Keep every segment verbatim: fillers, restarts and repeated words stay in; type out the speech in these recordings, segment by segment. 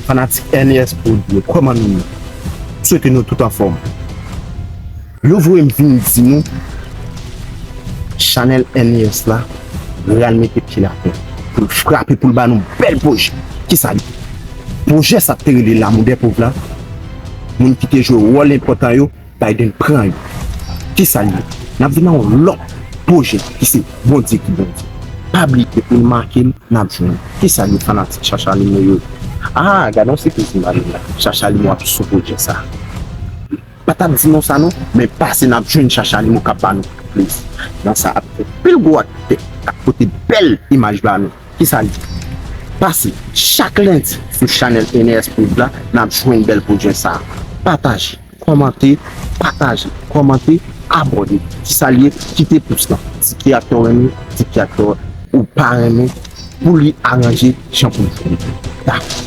Fanatik N E S Prod yo, kòman nou ye? M swete nou tout anfòm. Yo voye m vin di nou, chanèl N E S la pral mete pye l atè pou l frape, pou l ba nou bèl pwojè. Kisa l ye? Pwojè sa k te rele L'amour des pauvres la, moun ki te jwe wòl enpòtan yo, Biden pran yo. Kisa l ye? N ap vin nan yon lòt pwojè ki se Bondye ki Bondye. Pa bliye pou n make l, n ap jwenn. Kisa l ye, fanatik Chacha Limo yo? Ah, gade yon sipriz m ba nou la. Chacha Limo ap sou pwojè sa. Pa t ap di nou sa non, men pase n ap jwenn Chacha Limo k ap ba nou plezi. Nan sa ap fè pil gwo aktè k ap pote bèl imaj ba nou. Kisa l ye? Pase chak lendi sou chanèl N E S Prod la, n ap jwenn bèl pwojè sa. Pataje, kòmante, pataje, kòmante, abòne. Kisa l ye? Kite pous lan. Di ki aktè w renmen, di ki aktè w pa renmen, pou li aranje jan pou l jwe. Dakò.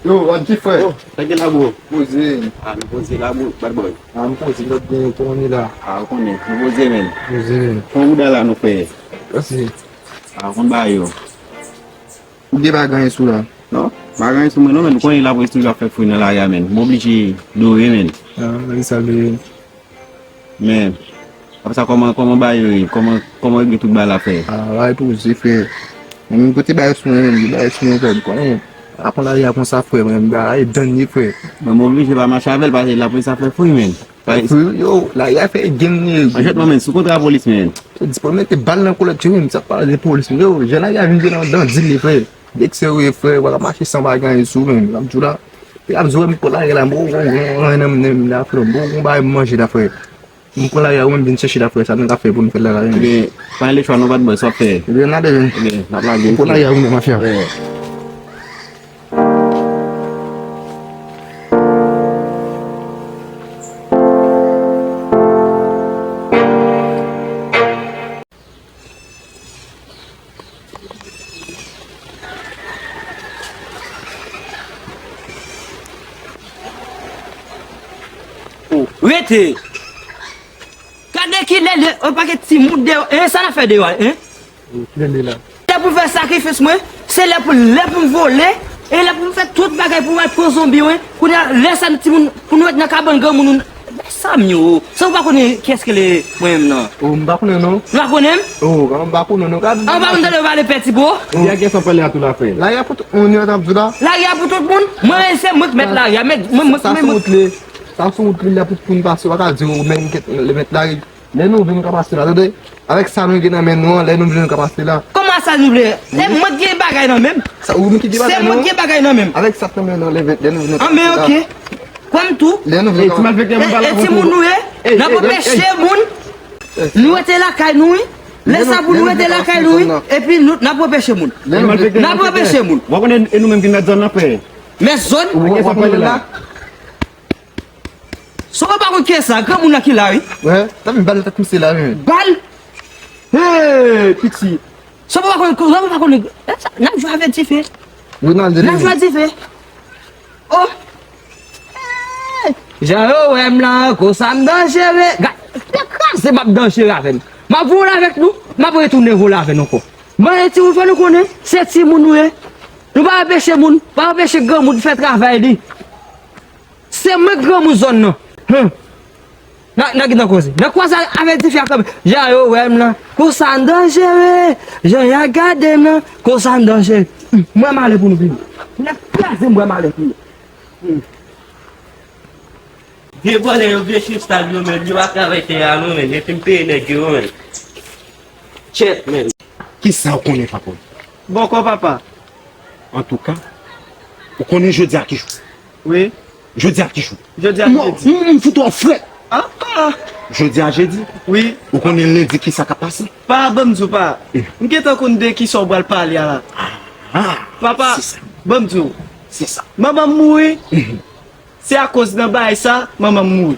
Yo, wap di frè? Yo, sa gen la, bro? Poze. Ah, nou poze la, bro, bad boy. Ah, m poze, lòt gen, kòman nou ye la? Ah, ou konnen, nou poze, men. Poze, men. Fon bouda la, nou fè. Mèsi. Ah, konn ba yo. Ou gen bagay sou la? Non, bagay sou mwen, non, men. Ou konnen lapolis toujou ap fè fri nan lari a, men. M oblije dore, men. Ah, men sa dore. Men, apre sa, kòman, kòman bagay yo ye? Kòman, kòman regle tout bagay la, frè? Ah, bagay poze, frè. Mwen menm kote bagay sou mwen, menm, bagay sou mwen, frè. Konnen, apre lari a konsa, frè, mwen menm, bagay danje, frè. Mwen, m oblije pa mache avè l, paske lapolis ap fè fri, men. Fri, yo, lari a fè gen, men. Anjèt mwen, men, sou kontra polis, men. Yo, di pou mete bal nan kolèt yo, men, sa pale de polis, men, yo, jan lari a vin vin nan dandi, frè. Dèk serye, frè, w ap mache san bagay sou, men, m ap di w la. Epi ap di w, m pran lari la, m, m, m, nan, nan, nan, frè, m, m, bagay m manje la, frè. M pran lari a, ou menm vin chèche la, frè, sa nou ka fè pou nou fè la, la, men. Ebyen, pa gen lechwa non, bad boy, sa w ap fè. Ebyen, n ale, men. Ebyen, n ap lage. M pran lari a, ou menm, mafya. Oh, rete! Gade kilè lè, yon pakèt timoun deyò, hein, sa n ap fè deyò a, hein? Kilè l ye la? Lè pou fè sakrifis mwen, se lè pou, lè pou m vole, e lè pou m fè tout bagay pou m al pran zonbi, wi. Kounye a, lè sa nou timoun, pou nou ret nan kabann granmoun nou, sa m yo, sa ou pa konnen kiyès ki le mwen menm nan? Oh, m pa konnen non. Ou pa konnen m? Oh, m pa konnen non. Gade. An pa konn tande yo pale pè ti bo. Oh. Lari a gen san pale a tou la, frè. Lari a pou tout moun, yo t ap di la. Lari a pou tout moun? Mwen menm se mwen k mèt lari a, mèt, mwen, mwen, sa mwen, sou wout li. Sa sou wout li, lè pou tout moun pase, w pa ka di ou menm ki le mèt lari. Lè nou vle nou ka pase la, tande? Avèk sa nou gen nan men nou an, lè nou vle nou ka pase la. Kòman sa nou vle? E mwen ki gen bagay nan men m. Sa ou menm ki gen bagay nan men w? Se mwen ki gen bagay nan men m. Avèk sa k nan men nou an, lè, lè nou vle nou ka pase la. Anben, oke. Kwè m tou. Lè nou vle nou ka pase la. E timoun nou ye? N ap anpeche moun. Nou rete lakay nou, wi. Lè sa pou nou rete lakay nou, wi. Epi nou, n ap anpeche moun. N ap anpeche moun. Ou pa konnen e nou menm ki mèt zòn nan, frè. Mèt zòn? Ou pa konnen la. Sa w pa konn kiyès la, granmoun nan ki la, wi. Wè, ta vin bal tèt misye la, wi. Bal? Hey, piti. Sa w pa konn, sa w pa konn, n ap jwe avèk dife. Wi, n al jwe dife. Oh. Hey! Jan yo wè m lan, konsa m danjere. Gad, se kraze m ap danjere avè n. M ap vole avèk nou, m ap retounen vole avè n ankò. Ban e timoun fò nou konnen, se timoun nou ye. Nou pa anpeche moun, pa anpeche granmoun fè travay li. Se mwen k granmoun zòn nan. Hen. N a, n a gentan koze. N a kwaze avè dife a kanmenm. Jan yo wè m lan, konsa n danjere. Jan y a gade m lan, konsa n danjere. Mwen male pou nou vini. N ap kraze mwen male pou nou. Vye vòlè yo, vye chif sal yo, men yo pa travay tè a non, men yo fin peye nèg yo, men. Chèf, men. Kisa w konnen, papa? Bòkò, papa. Antouka, ou konnen jodi a ki jou? Wi. Jodi a ki jou? Jodi a jedi. M fout ou frèt. Ah, ah. Jodi a jedi. Wi. Ou konnen lendi ki sa k ap pase? Pa, ban m di w, pa. M gentan konn de ki sa w pral pale a la. Ah, papa, se sa. Ban m di w. Se sa. Manman m mouri. Se akoz nan bagay sa, manman m mouri.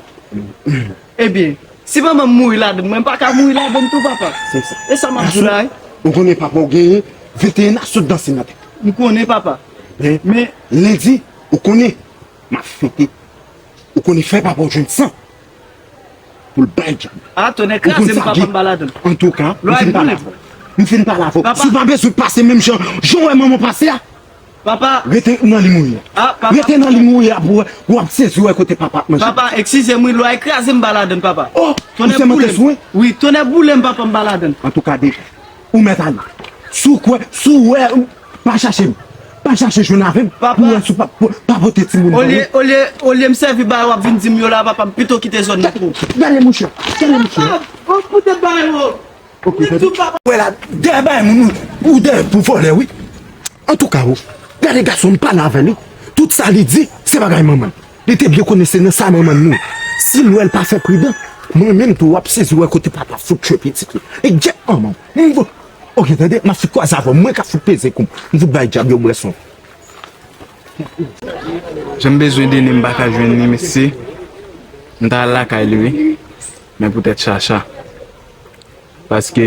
Ebyen, si manman m mouri ladann, mwen m pa ka mouri ladann tou, papa. Se sa. E sa m ap di w la, wi. Ou konnen papa w genyen venteyen a sot danse nan tèt. M konnen, papa. Men lendi, ou konnen, m ap fete. Ou konnen fè papa w jwenn san pou l bay dyab. Ah, tonnè kraze m, papa m pa ladann. Antouka, m fin pale avè w. M fin pale avè w. Si w pa bezwen pase menm jan, jan w wè manman w pase a, Papa. Rete nan limonye a. Ah, papa. Rete nan limonye a pou w ap sezi wè kote papa ap manje. Papa, eskize m wi, lwa e kraze m pa ladann, papa. Oh, ou sèmante sou mwen? Wi, tonnè boule m, papa m pa ladann. Antouka, deja, ou mèt ale. Si w kwè, si w wè, pa chache m. Pa chache jwenn avè m. Papa. Pou wè si w pa, pa pote timoun ban mwen. Olye, olye, olye m sèvi bagay w ap vin di m yo la, papa m pito kite zòn nan pou ou. Gade mouche, gade mouche. Papa, poutèt bagay yo. Ok, tande. Wè la, dèyè bay moun, ou dèyè pou vòlè, wi. Antouka, o, gade gason m pale avè li. Tout sa li di, se bagay manman l. Li te byen konnen se nan sa manman l nou. Si l wè l pa fè pridan, mwen menm tou, w ap sezi wè kote papa fout tchwe pitit li. E gyèt manman w. M vo-, ok, tande, m ap fout kwaze avè w. Mwen k ap fout peze kou m. M fout bay dyab yo bwè son. Jan m bezwen Denis, m pa ka jwenn li, mesye. M ta al lakay li, wi. Men poutèt Chacha. Paske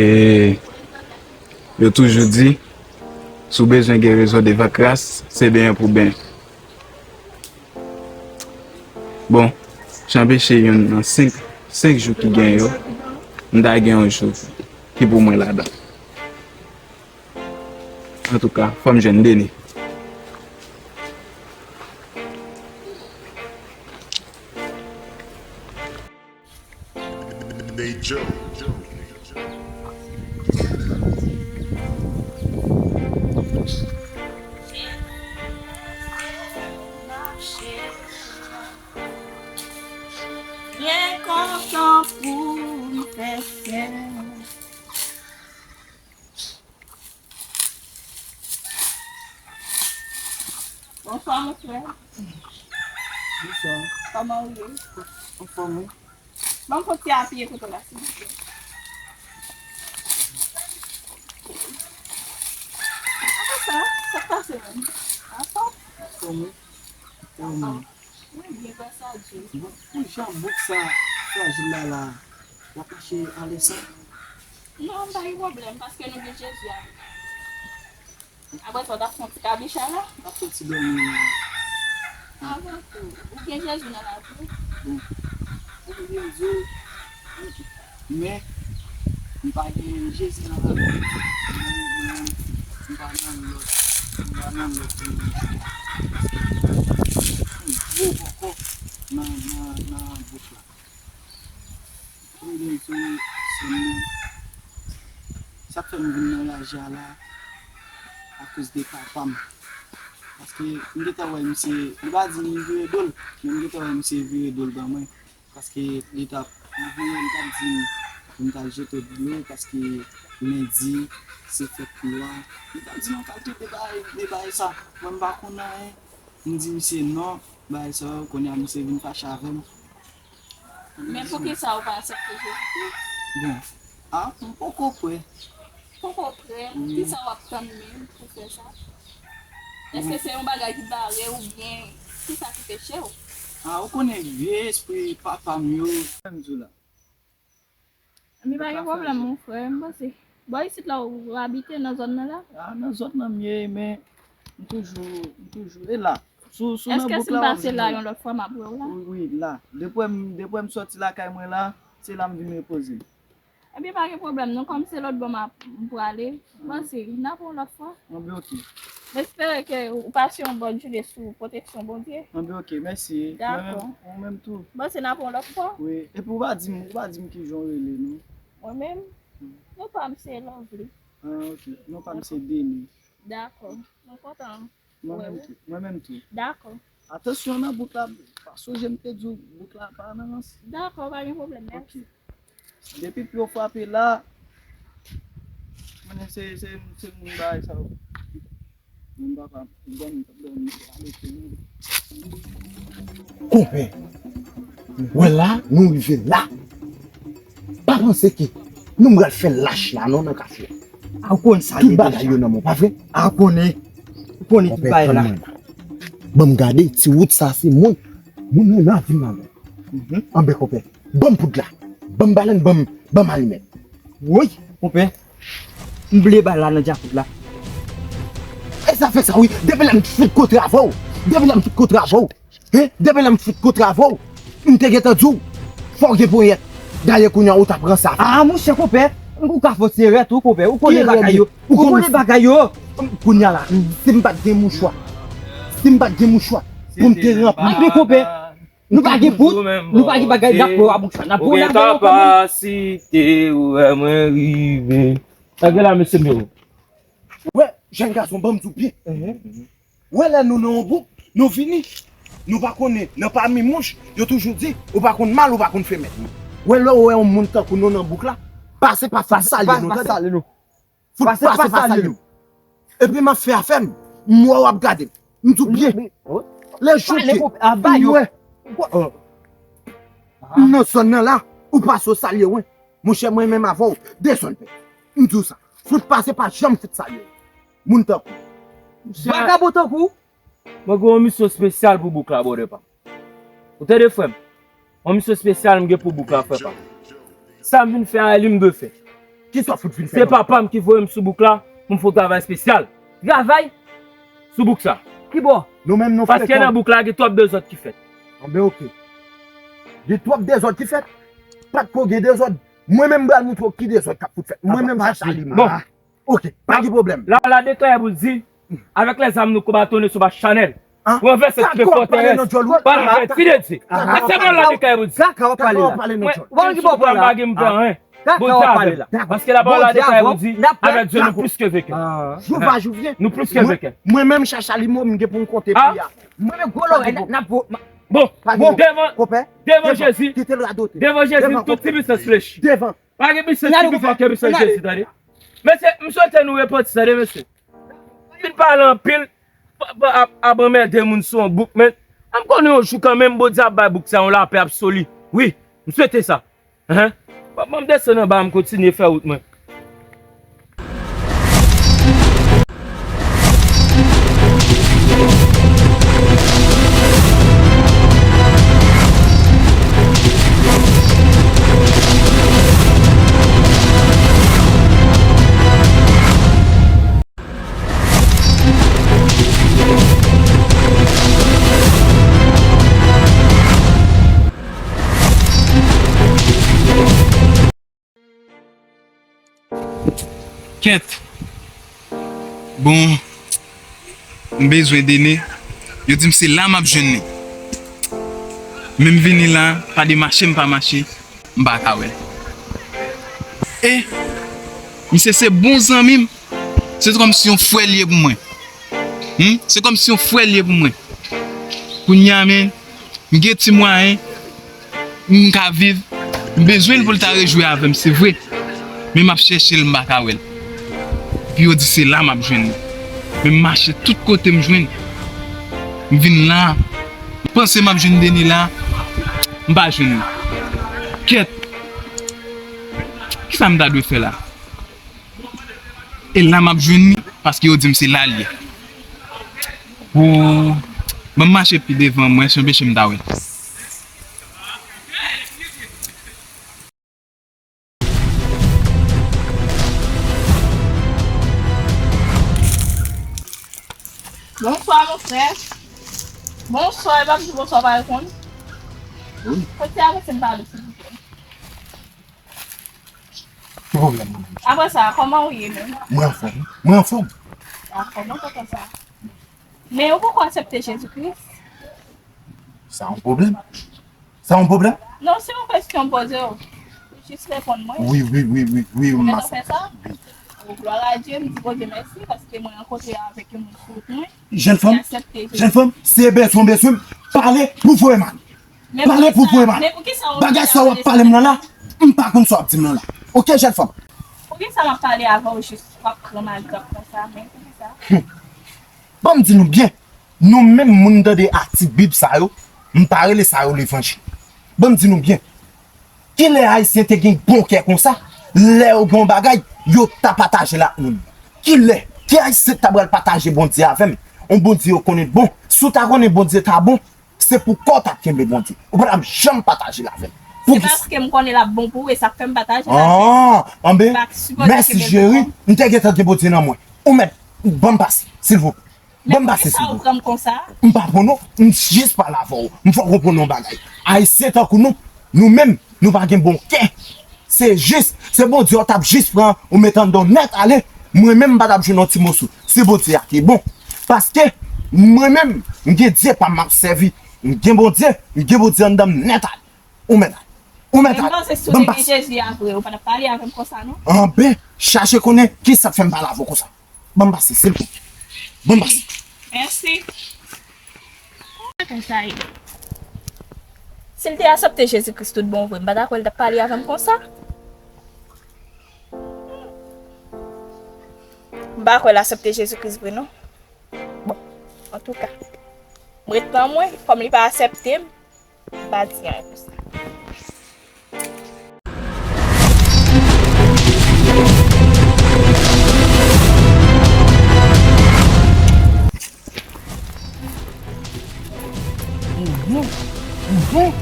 yo toujou di, si w bezwen gen rezon devan kras, se benyen pou benyen. Bon, jan peche youn nan senk, senk jou ki gen yo, m ta gen yon jou ki pou mwen ladan. Antouka, fò m jwenn Denis. Nature. Byen kontan pou m fè sèl. Bonswa, mon frè. Bonswa. Kòman ou ye? Anfòm, wi. Ban m fon ti apiye kote w la, silvouplè. Apa sa? Sa k pase menm? Anfòm? Anfòm, wi. Anfòm. Mwen byen, gras a Dye. Bon, pou jan bouk sa frajil la la, w ap mache alèz sa? Non, m pa gen pwoblèm, paske nou gen Jezi avè nou. Apre sa, w t ap fè yon ti kabicha la? M ap fè yon ti dòmi la. Avan tou, ou gen Jezi nan lavi w? Bon, ou gen Jezi, men, m pa gen Jezi nan lavi m. Mwen, mwen, m pa nan lòt, m pa nan lòt relijon. Paske m gwo poko nan, nan, nan bouk la. Mwen gen sou sèn nan. Sa k fè m vin nan raje a la, akoz de papa m. Paske m gentan wè misye, li pa di m li vire do l, men m gentan wè misye vire do l ban mwen. Paske li t ap, anvan yè, li t ap di m pou m t al jete dlo, paske lendi se fèt lwa. Li t ap di m yon kalite de bagay, de bagay sa. Mwen, m pa konn anyen. M di misye non, bagay sa yo, kounye a misye vin fache avè m. Men poukisa ou pa aksepte Jezi Kris? Bon, a, m poko kwè. Poko kwè? Wi. Kisa w ap tann menm pou fè sa? Èske se yon bagay ki bare w oubyen kisa ki peche w? A, ou konnen vye espri papa m yo. Sa m di w la. Anben, pa gen pwoblèm, mon frè. M panse bò isit la ou abite nan zòn nan la? A, nan zòn nan m ye, men m toujou, m toujou e la. Sou, sou nan bouk la w ap vin wè m la. Èske si m pase la yon lòt fwa, m ap wè w la? Wi, wi, la. Depi m, depi m sòti lakay mwen la, se la m vin repoze m. Anben, pa gen pwoblèm, non. Kòm se lòt bò m ap, m prale, m panse n ap wè w lòt fwa. Anben, ok. M espere ke ou pase yon bòn jounen sou pwoteksyon Bondye. Anben, ok, mèsi. Dakò. Mwen menm, ou menm tou. M panse n ap wè w lòt fwa. Wi, epi ou pa di m, ou pa di m kijan w rele, non. Mwen menm? Hmm. Non pa m se Lovely. Ah, ok. Non pa m se Denis. Dakò. Mwen kontan. Mwen menm tou. Mwen menm tou. Dakò. Atansyon nan bouk la, pa sonje m te di w bouk la pa nan rans. Dakò, pa gen pwoblèm, mèsi. Ok. Depi pye w frape la, konnen se, se, se moun bagay sa yo. Moun papa, m dòmi, m t ap dòmi, ale tou. Konpè, wè la, nou rive la. Pa panse ke nou pral fè lach la non nan kafou. A ou konn sa tout bagay yo nan men w, pa vre? A ou konnen. Ou konnen tout bagay la. Ban m gade, ti wout sa se moun. Moun nan nan vin nan men. Anben konpè, ban m poud la. Ban m balèn, ban m, ban m alimèt. Woy, konpè. M vle bal la nan djakout la. E sa fè sa wi. Depi lè m fout kontre avè w. Depi lè m fout kontre avè w. Hein? Depi lè m fout kontre avè w. M te gentan di w. Fò w gen ponyèt. Dayè kounye a ou ta pran sa. Ah, monchè, konpè. Ou ka fò se rèt ou, konpè. Ou konnen bagay yo. Ou konnen bagay yo. Kounye a la, si m pa t gen mouchwa. Si m pa t gen mouchwa. Pou m te ranpli. Anben, konpè. Nou pa gen poud, nou pa gen bagay, n ap pran mouchwa, n ap pran avè w kanmenm. Kapasite, ou wè mwen rive. Sa gen la, mesye Mero? Wè, jèn gason, ban m di w byen. Wè, lè nou nan yon bouk, nou vini. Nou pa konnen, nan pami mouch, yo toujou di, ou pa konn mal, ou pa konn femèl. Wè, lè w wè yon moun tankou nou nan bouk la, pase pa fout salye nou, tande. Fout pase pa salye nou. Epi m ap fè afè m, m wè w ap gade m. M di w byen. Lè jou ke m wè m nan zòn nan la, ou pase w salye w. Monchè, mwen menm avè w, desann pè. M di w sa. Fout pase pa janm fout salye w. Moun tankou w. Vakabon tankou w. Mwen gen yon misyon espesyal pou bouk la, brother pa m. Ou tande, frè m? Yon misyon espesyal m gen pou bouk la, frè pa m. Sa m vin fè a, li m dwe fè. Kisa w fout vin fè? Se papa m ki voye m sou bouk la pou m fè yon travay espesyal. Travay? Sou bouk sa. Ki bò? Nou menm nou frekan. Paske nan bouk la, gen twòp dezòd ki fèt. Anben, oke. Gen twòp dezòd ki fèt? Pa t ko gen dezòd. Mwen menm, m pral montre w ki dezòd k ap fout fèt. Mwen menm, Chacha Limo. Bon. Oke, pa gen pwoblèm. La, la deklare pou l di, avec les armes nous combattons, ne sont pas charnels. Renverse esprit forteresse par la vertu de Dieu. E se bon la deklare pou l di. Kaka w ap pale la. Mwen, mwen sou pran bagay m pran, hein. Kaka w ap pale la. Paske la pawòl la deklare pou l di, avec Dieu nous plus que vainqueurs. Jou va, jou vyen. Nou plis ke vainqueurs. Mwen menm, Chacha Limo, m gen pou m konte pri a. Mwen menm, gwo lòrèy, n ap vo. Bon, devan, devan Jezi, devan Jezi, tout ti bisnis flechi. Pa gen bisnis ki pi fò ke bisnis Jezi, tande. Mesye, m swete nou repanti, tande, mesye. Fin pale anpil, ap, ap anmède moun sou yon bouk, men m konnen yon jou kanmenm, Bondye ap bay bouk sa yon lapè absoli. Wi, m swete sa. Hein? Ban, ban m desann anba, m kontinye fè wout mwen. Kèt. Bon, m bezwen Dene. Yo di m se la m ap jwenn li. Men m vini la, pa de mache m pa mache, m pa ka wè l. E, misye se bon zanmi m. Se kòmsi yon frè l ye pou mwen. Hmm? Se kòmsi yon frè l ye pou mwen. Kounye a, men, m gen ti mwayen, m ka viv, m bezwen l pou l ta rejwi avè m, se vre. Men m ap chèche l, m pa ka wè l. Epi yo di se la m ap jwenn li. Men m mache tout kote m jwenn. M vin la, m panse m ap jwenn Deni la, m pa jwenn li. Kèt. Kisa m ta dwe fè la? E la m ap jwenn li, paske yo di m se la l ye. Bon, ban m mache pi devan, mwen, si anpeche m ta wè. Bonswa, mon frè. Bonswa, e pa m di bonswa, pa reponn. Wi. Kote a, mesye, m pale, silvouplè. Ki pwoblèm ou menm? Apre sa, kòman ou ye menm? Mwen anfòm. Mwen anfòm. Dakò, mwen kontan sa. Men ou poko aksepte Jezi Kris? Sa yon pwoblèm? Sa yon pwoblèm? Non, se yon kesyon m poze w. Ou jis reponn mwen. Wi, wi, wi, wi, wi, ou mèt fè sa? Wi. O, glwa a Dye, m di Bondye mèsi paske mwen rankontre avèk yon moun sou wout mwen. Jèn fanm, jèn fanm, se bezwen, bezwen, pale pou voye mal. Pale pou voye mal. Bagay sa w ap pale m nan la, m pa konn sa w ap di m nan la. Oke, jèn fanm? Poukisa m ap pale avè w jis w ap pran mal, w ap pran sa, men poukisa? Ban m di nou byen. Nou menm moun tande a ti Bib sa yo, m pa rele sa yo levanjil. Ban m di nou byen, kilè Ayisyen te gen bon kè konsa, lè yo gen yon bagay, yo ta pataje l ak moun? Kilè? Ki Ayisyen ta pral pataje Bondye avè m? On Bondye yo konnen bon. Si w ta konnen Bondye ta bon, se pou kò w t ap kenbe Bondye. Ou pa t ap janm pataje l avè m. Se paske m konnen l ap bon pou ou, e sa k fè m pataje l avè w. Ah, anben, mèsi cheri, m te gentan gen Bondye nan mwen. Ou mèt, ban m pase, silvouplè. Ban m pase, silvouplè. Men poukisa ou pran m konsa? M pa pran non, m jis pale avè w. M fòk konprann yon bagay. Ayisyen tankou nou, nou menm, nou pa gen bon kè. Se jis, se Bondye w t ap jis pran, ou met anndan w nèt ale. Mwen menm, m pa t ap jwenn yon ti moso. Se Bondye a ki bon. Paske, mwen menm, m gen Dye pa m m ap sèvi. M gen Bondye, m gen Bondye anndan m nèt ale. Ou mèt ale. Ou mèt ale. Ban m pase. Jezi a vre, ou pa t ap pale avè m konsa, non? Anben, chache konnen kisa k fè m pale avè w konsa. Ban m pase, silvouplè. Ban m pase. Mèsi. Konsa ye. Si l te asepte Jezi Kris tout bon vre, m pa ta kwè l t ap pale avè m konsa. M pa kwè l asepte Jezi Kris vre, non. Bon, antouka, m ret nan mwen, kòm li pa asepte m, m pa di anyen pou sa. Mhm, mhm.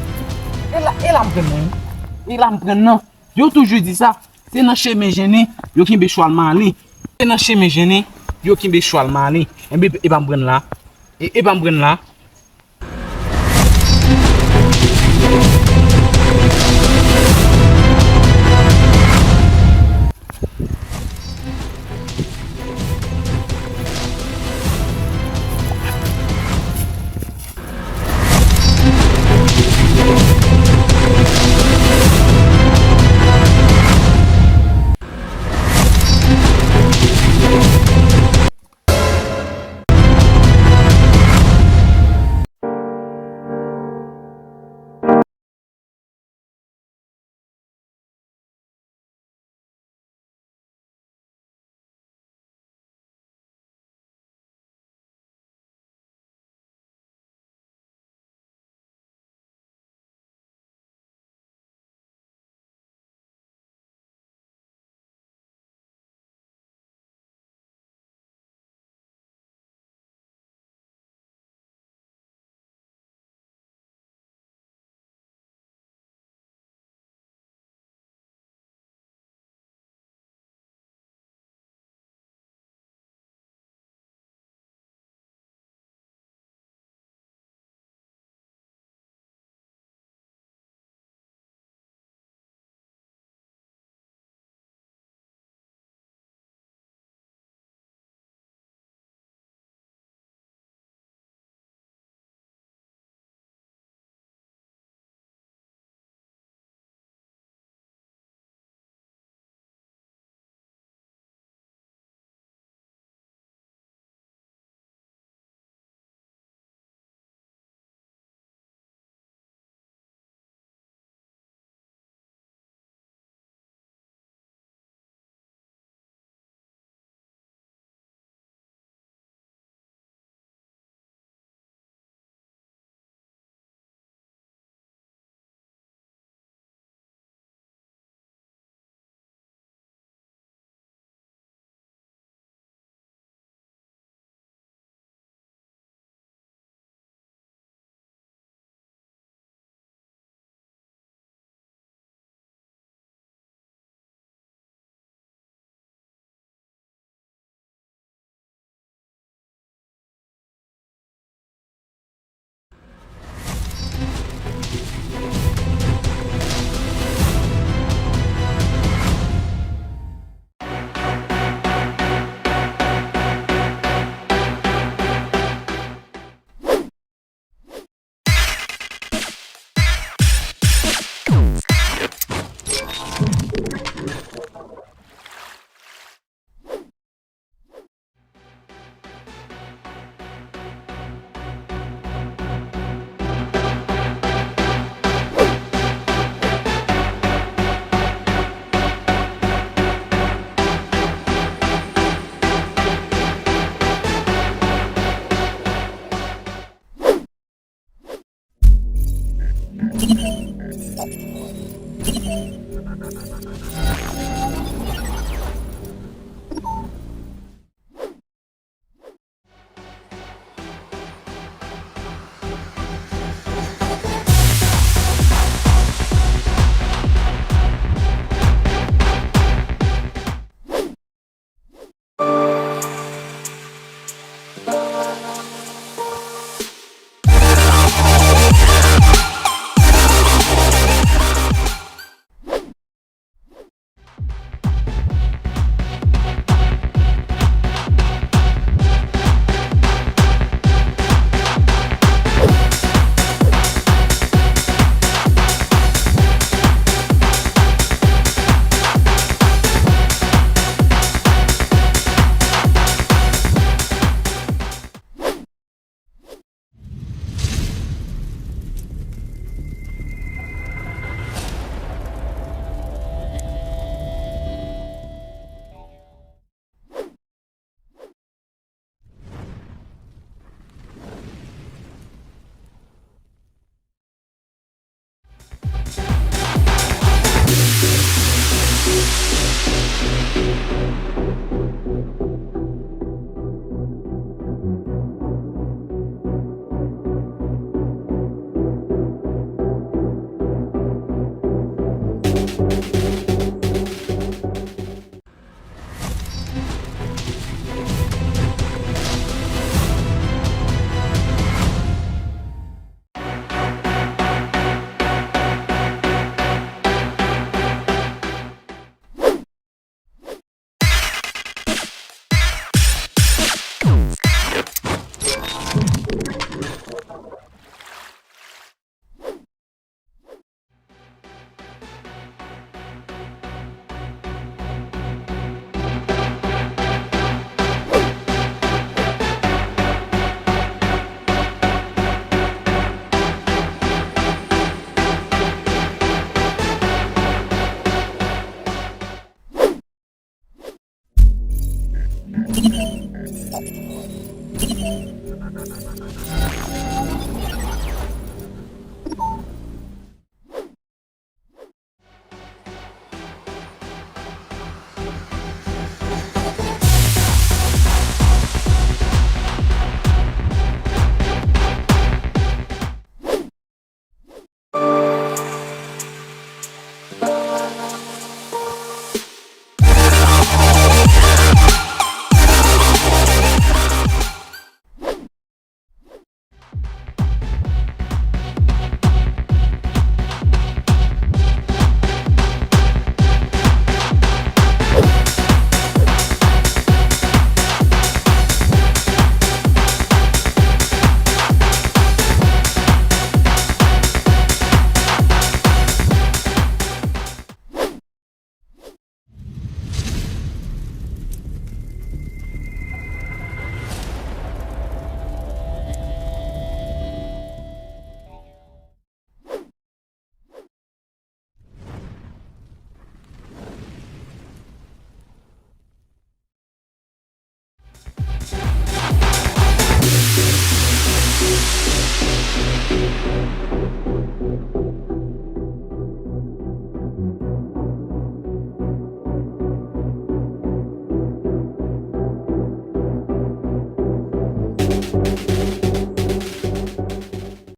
E la, e la m pran nan, wi. E la m pran nan. Yo toujou di sa, se nan chemen jennen, yo kenbe chwal male. Se nan chemen jennen, yo kenbe chwal male. Enben, e pa m pran la. E, e pa m pran la.